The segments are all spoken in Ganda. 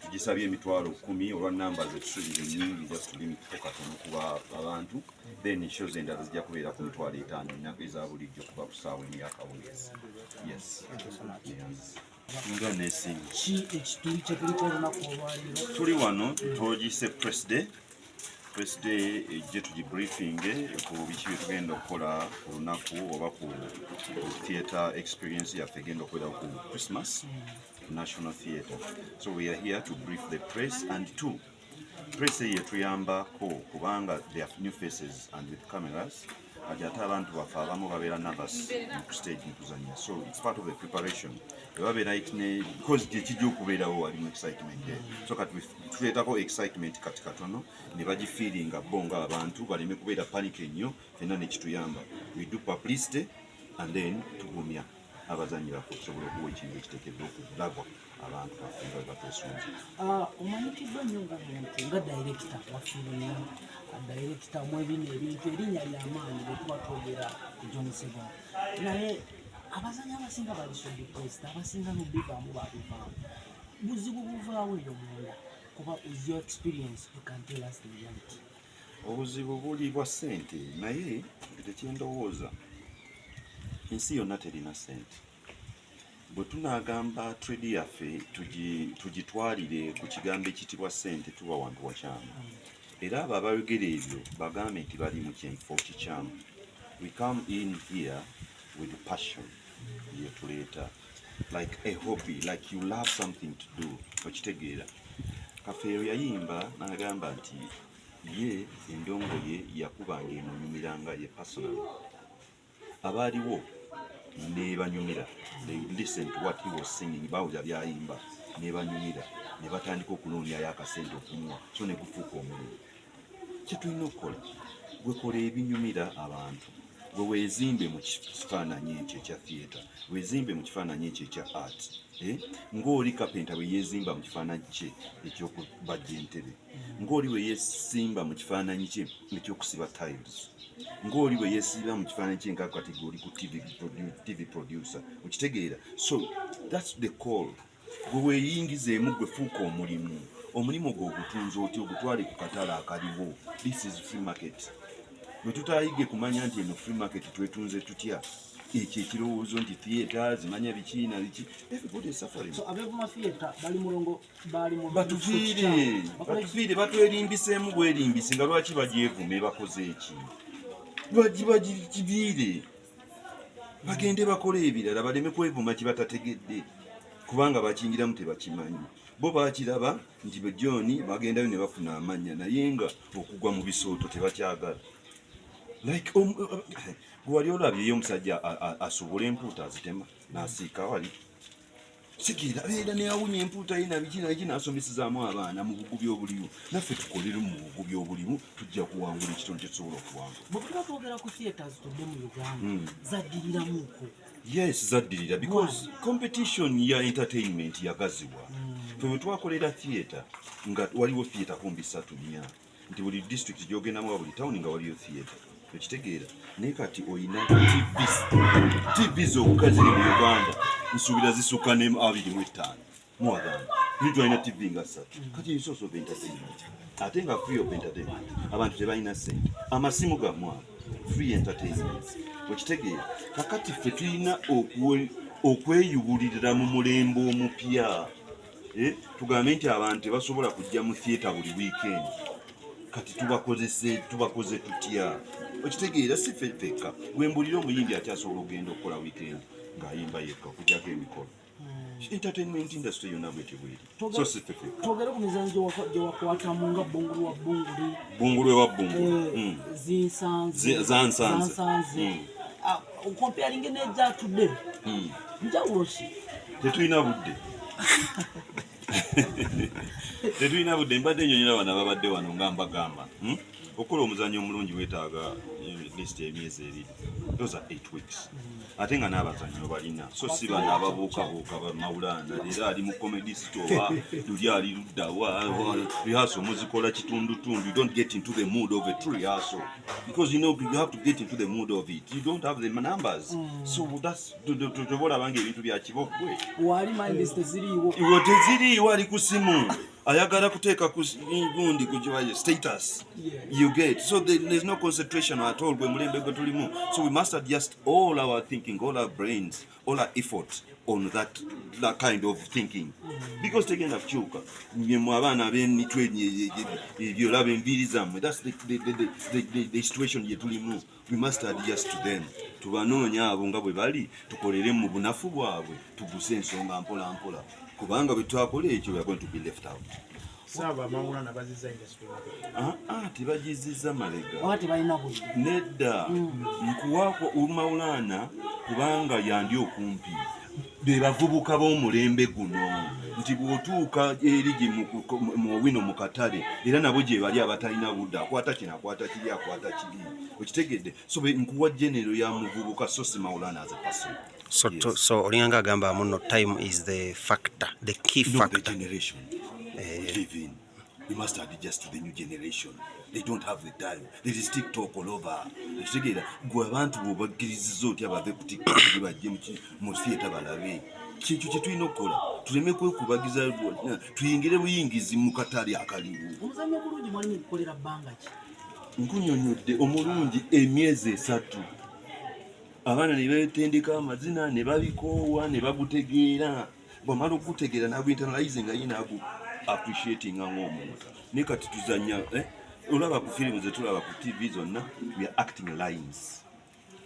Tugisabye 100,000 olwa namba zetusuubira ennyingi, just tulimiteko katono kuba abantu. Then shows endala zijja kubeera ku 50,000 ennaku eza bulijjo kuva ku ssaawa 1 eyakawungeezi. Yes. Yes. Nga nesinga. Ki ekituli kyetuliko olunaku olwaleero? Tuli wano togise press day. Press day ejje tugibriefinge ku biki bye tugenda okukola ku lunaku oba ku theatre experience yaffe egenda okubeera ku Christmas ku National Theatre. So we are here to brief the press, and two, press eyo etuyambako kubanga they are new faces and with cameras. Kati ate abantu baffe abamu babeera nervous mu stage mu kuzanya, so it's part of the preparation ebabeera ne because gyekijja okubeerawo walimu excitement there. So kati tuleetako excitement kati katono ne bagifeelinga bo ng'abantu baleme kubeera panic ennyo. Fenna nekituyamba, we do publicity and then tugumya abazanyi baffe okusobola okuwa ekintu ekiteekeddwa okulabwa abantu baffe nga bwe batwesunze. Ah, omanyikiddwa nnyo nga muntu nga director wa firimu, director mu ebino ebintu, erinnya lyamaanyi bwe tuba twogera ku John Segon, naye abazanyi abasinga bali so depressed, abasinga nobivaamu babivaamu. Buzibu buvaawo eyo munda? Kuba with your experience you can tell us the reality. Obuzibu buli bwa ssente, naye tekyendowooza ensi yonna terina ssente. Bwe tunaagamba trade yaffe tugitwalire ku kigambo ekitibwa ssente, tuba wantu wakyamu. Era abo abayogera ebyo bagambe nti bali mu kyenfo kikyamu. We come in here with passion yetuleeta, like a hobby, like you love something to do. Okitegeera? Kafeero yayimba n'agamba nti ye endongo ye yakubanga emunyumiranga ye personal, abaaliwo nebanyumira. They listen to what he was singing, bawulira byayimba nebanyumira, ne batandika okunoonyayo akasente okumuwa, so ne gufuuka omulimu. Kyetulina okukola, gwekola ebinyumira abantu, gwe weezimbe mu kifaananyi ekyo ekya theatre, weezimbe mu kifaananyi ekyo ekya art, eh? Ng'oli kapenta bwe yeezimba mu kifaananyi kye ekyokubajja entebe, ng'oli bwe yeesimba mu kifaananyi kye ekyokusiba tiles, ng'oli bwe yeesiba mu kifaananyi kye nga kati gwe oli ku TV, TV producer. Okitegeera? So that's the call. Gwe weeyingizeemu, gwe fuuka omulimu. Omulimu gwe ogutunze otya? Ogutwale ku katale akaliwo. This is free market. Bwe tutayige kumanya nti eno free market, twetunze tutya? Ekyo ekirowoozo nti theatre zimanya biki na biki, everybody is suffering. So abevuma theatre bali mulongo, bali mu Batuviire, batuviire, batwerimbiseemu bwerimbisi. Nga lwaki bagyevume? Bakoze eki? Lwaki bagiviire? Bagende bakole ebirala, baleme kwevuma kibatategedde, kubanga bakingiramu tebakimanyi. Bo bakiraba nti be John bagendayo ne bafuna amannya, naye nga okugwa mu bisooto tebakyagala. Like gwe wali olabyeyo omusajja asobola empuuta azitema n'asiika wali sikiira abeera neyawunya empuuta ye nabiki nabiki n'asomesezaamu abaana mu bugubi obulimu. Naffe tukolere mu bugubi obulimu, tujja kuwangula ekitono kyetusobola okuwangula. Bwe tuba twogera ku theatres tudde mu Uganda, zaddiriramuko? Yes, zaddirira because competition ya entertainment yagazibwa. Fe bwe twakolera theatre nga waliwo theatre kumbi ssatu nnya, nti buli district gyogendamu oba buli town nga waliyo theatre. Okitegeera? Naye kati oyina TV, TV zokka ziri mu Uganda nsuubira zisukka ne 25 muwagamba tuli twalina TV nga ssatu. Kati source of entertainment ate nga free of entertainment, abantu tebalina ssente, amasimu gammwe ago free entertainment. Okitegeera? Kakati ffe tulina okweyubulirira mu mulembe omupya. Eh, tugambe nti abantu tebasobola kujja mu theatre buli weekend, kati tubakozese, tubakoze tutya? Okitegeera? Si ffe ffekka. Gwe mbulira omuyimbi akyasobola okugenda okukola weekend ng'ayimba yekka okugyako emikolo. Entertainment industry yonna bwetyo bweri, so si ffe ffekka. Twogere ku mizanyo gye wakwatamu nga Bbungulu wa Bbunguli. Bungulu ewa Bbungulu. Eh, Zinsanze. Zansanze. Zansanze. Ocomparinge n'egyatudde, njawulo ki? Tetulina budde, tetulina budde. Mbadde nyonyola bano ababadde wano nga mbagamba, Okukola omuzannyo omulungi weetaaga at least emyezi 2, those are 8 weeks, ate nga n'abazannyo balina. So si bano ababuukabuuka bamawulana, leero ali mu Comedy Store, oba luli ali luddawa. Rehearsal muzikola kitundutundu. You don't get into the mood of a true rehearsal because you know you have to get into the mood of it. You don't have the numbers, so that's toba olabanga ebintu bya kibogwe. Wali minds teziriiwo. Iwo teziriiwo, ali ku simu. Ayagala kuteeka ku gundi ku status. You get? So there's no concentration at all. Gwe mulembe gwe tulimu. So we must adjust all our thinking, all our brains, all our effort on that kind of thinking, because tegenda kukyuka. Mmwe abaana ab'emitwe ebyolaba enviiri zammwe, that's the situation gye tulimu. We must adjust to them. Tubanoonya abo nga bwe bali, tukolere mu bunafu bwabwe, tuguse ensonga mpola mpola, kubanga bwe twakola ekyo, we are going to be left out. Saaba Mawulana bazizza industry mabega? Ah, ah, tebagizizza mabega. Oba tebalina budde? Nedda, nkuwaako Mawulana kubanga yandi okumpi, be bavubuka b'omulembe guno, nti bw'otuuka eri gye mu wino mu katale, era nabo gye bali abatalina budde, akwata kino, akwata kiri, akwata kiri, okitegedde? So nkuwa general ya muvubuka, so si Mawulana as a person. So, Yes. so olinganga agamba muno, time is the factor, the key No, the factor. generation we live in. We must adjust to the new generation. They don't have the time. There is TikTok all over. Ekitegeera gwe, abantu bw'obakkiriziza otya bave ku TikTok bajje mu theatre balabe? Kyekyo kye tulina okukola, tuleme kwekubagiza, tuyingire buyingizi mu katale akaliwo. Omuzannyo obulungi mwali mugukolera bbanga ki? Nkunyonyodde, omulungi emyezi 3, abaana ne betendeka amazina ne babikoowa ne bagutegeera. Bwamala okugutegeera nagu internalize nga ye nagu appreciatinga ng'omuntu. Naye kati tuzanya, eh? Olaba ku firimu zetulaba ku TV zonna, we are acting lines.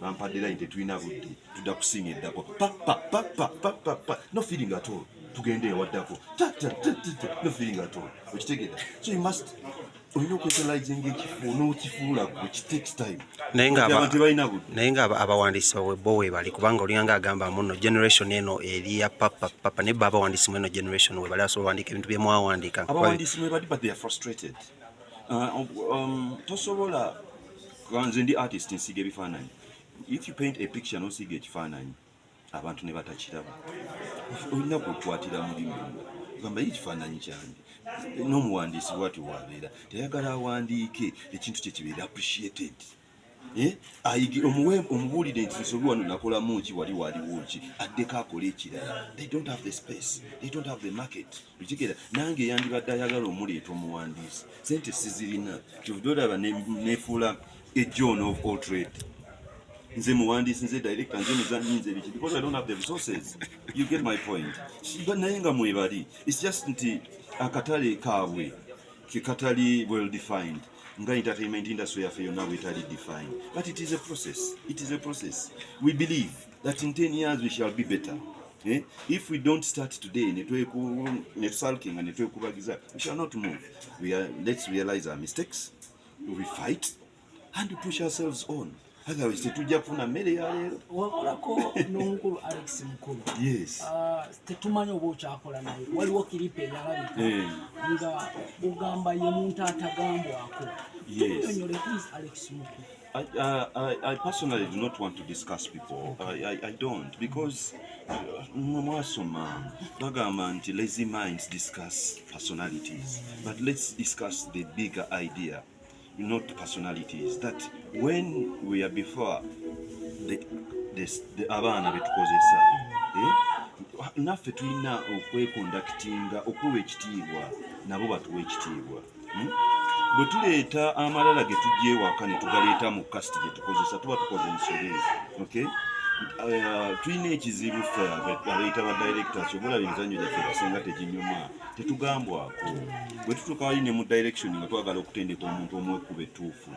Bampadde line, tetulina budde, tudda kusinga eddako, pa pa pa pa pa pa pa, no feeling at all. Tugende ewaddako, ta ta ta ta ta, no feeling at all. Okitegeera? So you must, olina okwetalizinga ekifo n'okifuula gwe. It takes time. Naye nga Abantu tebalina budde. Naye nga abawandiisi baabwe bo weebali, kubanga olinganga agamba muno generation eno eri ya papa papa, naye bo abawandiisi mu eno generation webali asobola owandiika ebintu bye mwawandiika? Abawandiisi mwebali, but they are frustrated. Tosobola, nze ndi artist, nsiiga ebifaananyi. If you paint a picture n'osiiga ekifaananyi, abantu ne batakiraba, olina kukwatira mulimu gamba ye ekifaananyi kyange. N'omuwandiisi bwati wabeera teyagala awandiike ekintu kye kibeera appreciated. Eh? Ayige, omubuulire nti nsobi wano nakolamu ki, wali waliwo ki, addeko akole ekirala. They don't have the space, they don't have the market. Okitegeera? Nange yandibadde ayagala omuleeta omuwandiisi, sente sizirina. Kyovudde olaba nefuula a john of all trade. Nze muwandiisi, nze director, nze muzanyi, nze biki, because I don't have the resources. You get my point? But naye nga mwebali, it's just nti akatale kaabwe kekatali well defined, nga entertainment industry yaffe yonna bwetali defined. But it is a process, it is a process. We believe that in 10 years we shall be better. Eh? If we don't start today netusalkinga netwekubagiza, we shall not move. Let's realize our mistakes, we fight and we push ourselves on, otherwise tetujja kufuna mmere ya leero. Wakolako n'omukulu Alex Mukulu. Yes. Ah, tetumanyi oba okyakola naye. Waliwo clip eyalabika nga ogamba ye muntu atagambwako. Tunyonyole, please, Alex Mukulu. I personally do not want to discuss people. I don't, because mwe mwasoma, bagamba nti lazy minds discuss personalities, but let's discuss the bigger idea, not personalities. That when we are before the abaana betukozesa, eh? Naffe tulina okweconductinga, okuwa ekitiibwa, nabo batuwa ekitiibwa, Bwe tuleeta amalala ge tujja ewaka ne tugaleeta mu cast gye tukozesa, tuba tukoze ensobi, okay? Tulina ekizibu ffe abeeyita ba directors. Oba olaba emizannyo gyaffe ekisinga teginyuma, tetugambwako. Bwe tutuuka wali ne mu direction nga twagala okutendeka omuntu omwekuba ettuufu,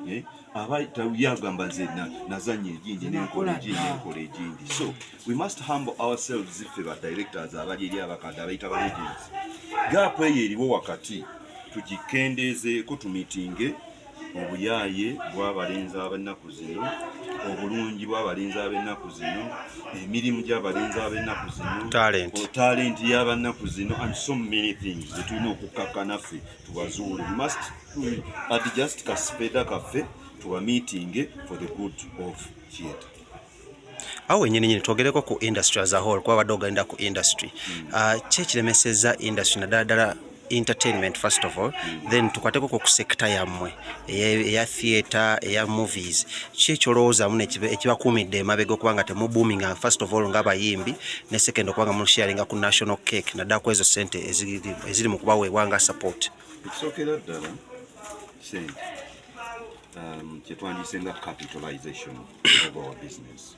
eh? Aba yagamba nze nazannya egindi, nenkola egindi, nenkola egindi. So we must humble ourselves, ffe ba directors abali eri abakadde abayita ba legends. Gap eyo eriwo wakati tugikendeezeeko, tumeetinge obuyaaye bw'abalenzi ab'ennaku zino, obulungi bw'abalenzi ab'ennaku zino, emirimu gy'abalenzi ab'ennaku zino, Talent. Talent y'abannaku zino, and so many things zetulina okukkakka naffe tubazuule. We must adjust kasipeda kaffe, tubameetinge for the good of theatre. Awo wenyini nyini twogereko ku industry as a whole, kuba badde ogenda ku industry. Ah, ki ekiremesezza industry, naddala ddala Entertainment first of all, then tukwateko ku sector yammwe eya theatre, eya movies. Ki ekyolowoozaamu ekibakuumidde emabega okuba nga temuboominga, first of all ng'abayimbi, ne second okuba nga musharinga ku national cake, naddala ku ezo sente eziri mu kubaweebwa nga support? Ekisookera ddala, sente, kyetwandiyise nga capitalization of our business.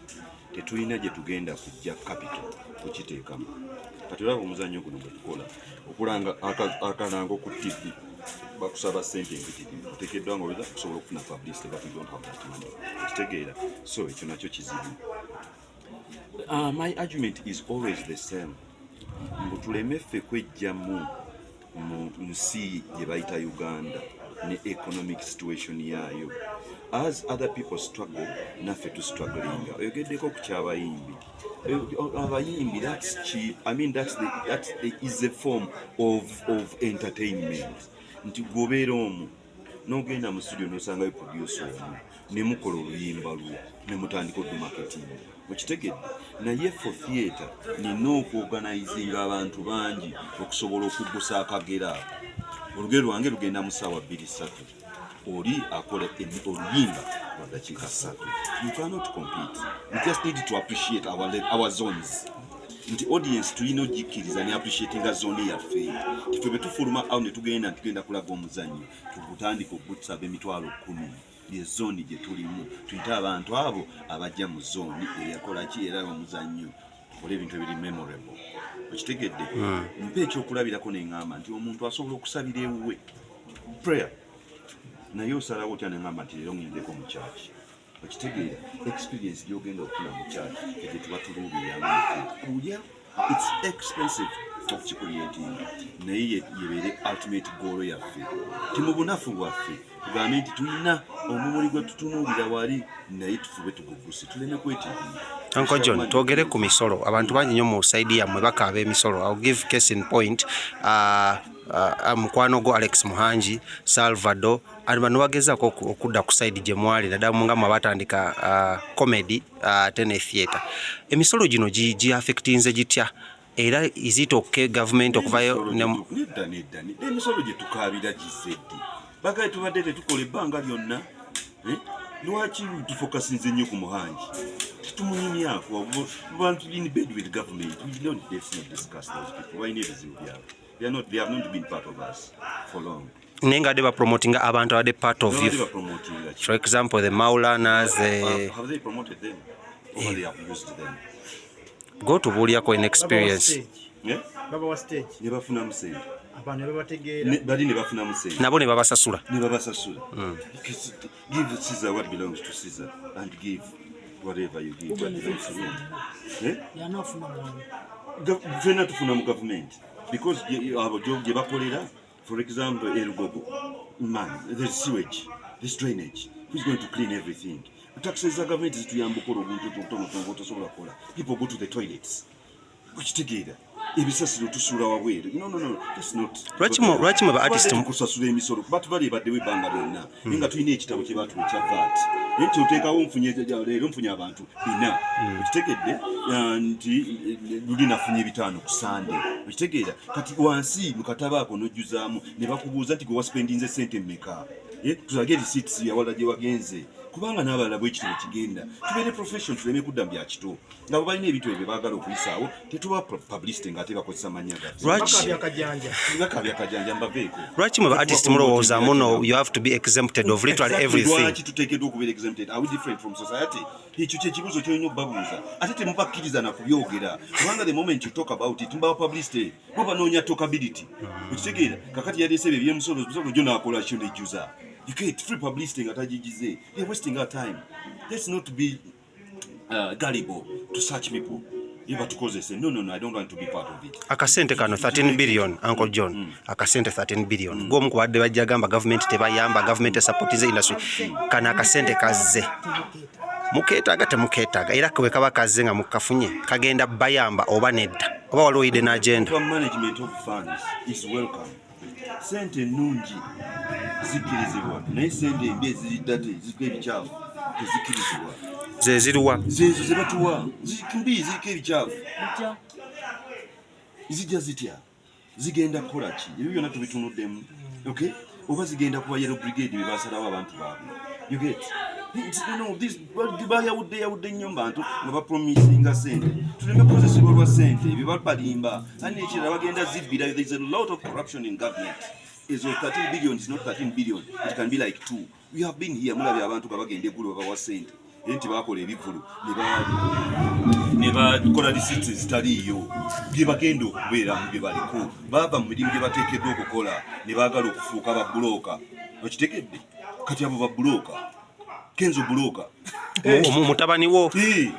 Tetulina gye tugenda kujja capital kukiteekamu. Kati olaba omuzannyo guno gwe tukola, okulanga akalango ku TV, bakusaba sente empitirivu, oteekeddwa nga olowooza okusobola okufuna publicity, but we don't have that money, okitegeera? So ekyo nakyo kizibu. My argument is always the same, mbu tuleme ffe kwejjamu mu nsi gye bayita Uganda ne economic situation yaayo. As other people struggle, naffe tustrugglinga. Oyogeddeko ku kyabayimbi. Abayimbi, that's cheap. I mean, that's the is a form of entertainment, nti gwobeera omu n'ogenda mu studio n'osangayo producer omu ne mukola oluyimba lwo ne mutandika okumarketing, okitegedde? Naye for theatre nina okuorganizinga abantu bangi okusobola okuggusa akagera ako. Olugero lwange lugenda mu ssaawa 2, 3, oli akola oluyimba lwa dakiika 3. You cannot compete. We just need to appreciate our zones, nti audience tulina ogikkiriza ne appreciatinga zone yaffe. Tife bwe tufuluma awo ne tugenda, tugenda kulaga omuzannyo, tugutandika ogusaba 100,000. Ye zone gye tulimu. Tuyite abantu abo abajja mu zone eyakola ki, era omuzannyo tukole ebintu ebiri memorable, okitegedde? Mpa ekyokulabirako neŋŋamba nti omuntu asobola okusabira ewuwe prayer, naye osalawo otya neŋŋamba nti leero ŋŋendeko mu kyaki, okitegeera? Experience gyogenda okufuna mu kyaki egye tuba tuluubiriramu kulya, it's expensive okukicreatinga, naye yebeere ultimate goal yaffe. Ti mu bunafu bwaffe tugambe nti tulina omumuli gwe tutunuulira wali, naye tufube tuguguse, tuleme kwetiibira. Uncle John, twogere ku misolo. Abantu bangi nnyo mu side yammwe bakaaba emisolo. I'll give case in point. Mukwano gwo Alex Muhangi, Salvador, and bano bagezaako okudda ku side gye mwali, naddala nga mwe abatandika comedy ate ne theatre. Emisolo gino gi affectinze gitya? Era is it okay government okuvayo ne Nedda, nedda, nedda. Emisolo gye tukaabira gizze ddi? Bagaye tubadde tetukola ebbanga lyonna, eh? Lwaki tufokasinze nnyo ku Muhangi? Tetumunyumyako bantu in bed with government. We don't, let's not discuss those people. Balina ebizibu byabwe. They have not been part of us for long. Naye nga adde bapromotinga abantu abadde part of Babadde you. bapromotinga ki? For example, the Maulanas, the Have they promoted them or they have used them? Go tubuulyako in experience. Eh? Babawa stage. Ne bafunamu sente. Abantu ne babategeera. Bali ne bafunamu sente. Nabo ne babasasula. Ne babasasula. Because give Caesar what belongs to Caesar and give whatever you give what belongs to him, eh? Yanaafuna mwani? Ffenna tufuna mu gavumenti because abo gye bakolera. For example, erugogo, man, there's sewage, there's drainage. Who's going to clean everything? Taxes za gavumenti zituyamba okukola obuntu obutonotono bwotosobola kukola. People go to the toilets, okitegeera? Ebisasiro tusuula wabweru. No, no, no, that's not Lwaki mwe ba artist Tubadde tukusasula emisolo kuba tubali ebaddewo ebbanga lyonna, naye nga tulina ekitabo kye batuwa ekya VAT, naye nti oteekawo, nfunye leero, nfunye abantu 400, okitegedde? Nti luli nafunye 500 ku Sande, okitegeera? Kati wansi mu katabo ako n'ojjuzaamu, ne bakubuuza nti gwe waspendinze sente mmeka? Eh, tulage receipts yawala gye wagenze, kubanga n'abalala bwe kityo kigenda. Tubeere profession, tuleme kudda mu bya kito nga bwe balina ebintu ebyo baagala okuyisaawo. Tetuba publicity ng'ate bakozesa mannya gaffe. Lwaki Bakabya kajanja. Bakabya kajanja, mbaveeko. Lwaki mwe ba artist mulowooza muno you have to be exempted of literally Exactly, everything? Lwaki tuteekeddwa okubeera exempted? Are we different from society? Ekyo kyekibuuzo kyolina okubabuuza, ate temubakkiriza na kubyogera, kubanga the moment you talk about it, mubawa publicity, bo banoonya talkability, okitegeera? Kakati yaleese ebyo ebyemusolo, musolo gyo naakola kyo nejjuza. You get free publicity nga tagigize. They're wasting our time. Let's not be gullible to such people. Ye batukozese. No, no, no, I don't want to be part of it. Akasente kano 13 billion, Uncle John, akasente 13 billion, gwomu kubadde bajja gamba gavumenti tebayamba, gavumenti esupportize industry. Kano akasente kazze, mukeetaaga temukeetaaga? Era bwe kaba kazze nga mukafunye, kagenda bayamba oba nedda, oba waliwo hidden agenda? Proper management of funds is welcome. Sente ennungi zikkirizibwa, naye sente embi eziridda ziriko ebikyafu tezikkirizibwa. Ze ziruwa? Zeezo ze batuwa, mbi, ziriko ebikyafu. Bitya? Zijja zitya? Zigenda kukola ki? Ebyo byonna tubitunuddemu, okay? Oba zigenda kuba Yellow Brigade be basalawo abantu baabwe, you get? No, this bayawudde yawudde nnyo mu bantu nga bapromisinga sente. Tuleme kukozesebwa lwa sente, ebyo babalimba. Ani ekirala, bagenda zibbira. There is a lot of corruption in government. Ezo 13 billion is not 13 billion, it can be like 2. We have been here, mulabye abantu nga bagenda eggulu, babawa sente era nti bakola ebivvulu ne bakola receipts ezitaliiyo. Bye bagenda okubeeramu, bye baliko, baava mu mirimu gye bateekeddwa okukola ne baagala okufuuka babbulooka. Okitegedde? Kati abo babbulooka, Kenzo bulooka. Mutabani wo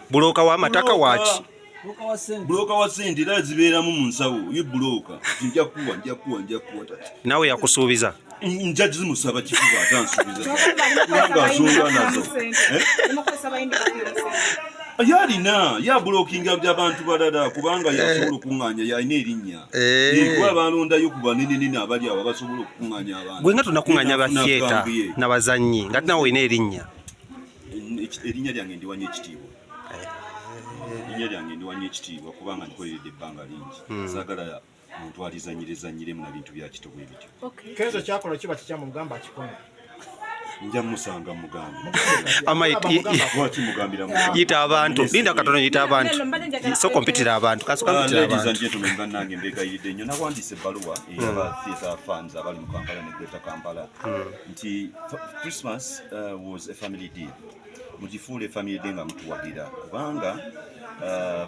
bulooka w'amataka waki? Bulooka wa sente. Bulooka wa sente, era zibeeramu mu nsawo ye. Bulooka nti nja kuwa, nja kuwa, nja kuwa tati. Naawe yakusuubiza? Nja zimusaba kifuba, ate ansuubiza kubanga asonga nazo. Eh? Yalina yabulokinga abantu balala kubanga yasobola okuŋŋaanya, yalina erinnya. Eh. Kuba balondayo ku banenenene abali abo abasobola okukuŋŋaanya abantu. Gwe nga tonakuŋŋaanya ba Nafuna theatre gang ye. n'abazannyi, nga nawe olina erinnya. Erinnya lyange ndiwanya ekitiibwa, erinnya lyange ndiwanya ekitiibwa kubanga ndikoleredde ebbanga lingi. Saagala muntu alizanyirezanyiremu na bintu bya kito bwe bityo. Kenzo kyakola kiba kikyamu, mugamba akikome. Nja musanga mugambe. Lwaki mugambira? Yita abantu, linda katono, yita abantu, sooka ompitira abantu, kasooka mpitira Ladies and abantu. gentlemen, bannange, mbegayiridde nnyo. Nawandiisa ebbaluwa eyaba theatre fans abali mu Kampala ne Greater Kampala nti Christmas was a family day. Mugifuule family day nga mutuwagira, kubanga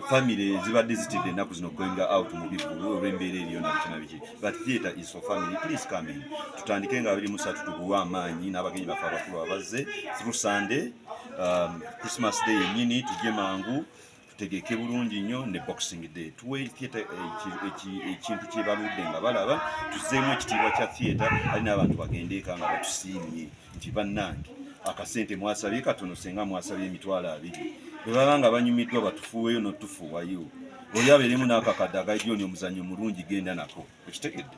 family zibadde zitidde ennaku zino going out mu bivvulu olw'embeera eriyo nabiki nabiki, but theatre is for family. Please come in. Tutandike nga 23, tuguwe amaanyi n'abagenyi baffe abakulu abazze through Sunday, Christmas Day yennyini tujje mangu tutegeke bulungi nnyo, ne Boxing Day tuwe theatre ekintu kyebaludde nga balaba. Tuzeemu ekitiibwa kya theatre, ali n'abantu bagende eka nga batusiimye nti bannange, akasente mwasabye katono, senga mwasabye 20,000. Bwe baba nga banyumiddwa, batufuuweyo n'otufuuwayo, oli abeeremu n'akakadde agaijoni omuzannyo mulungi, genda nako. Okitegedde?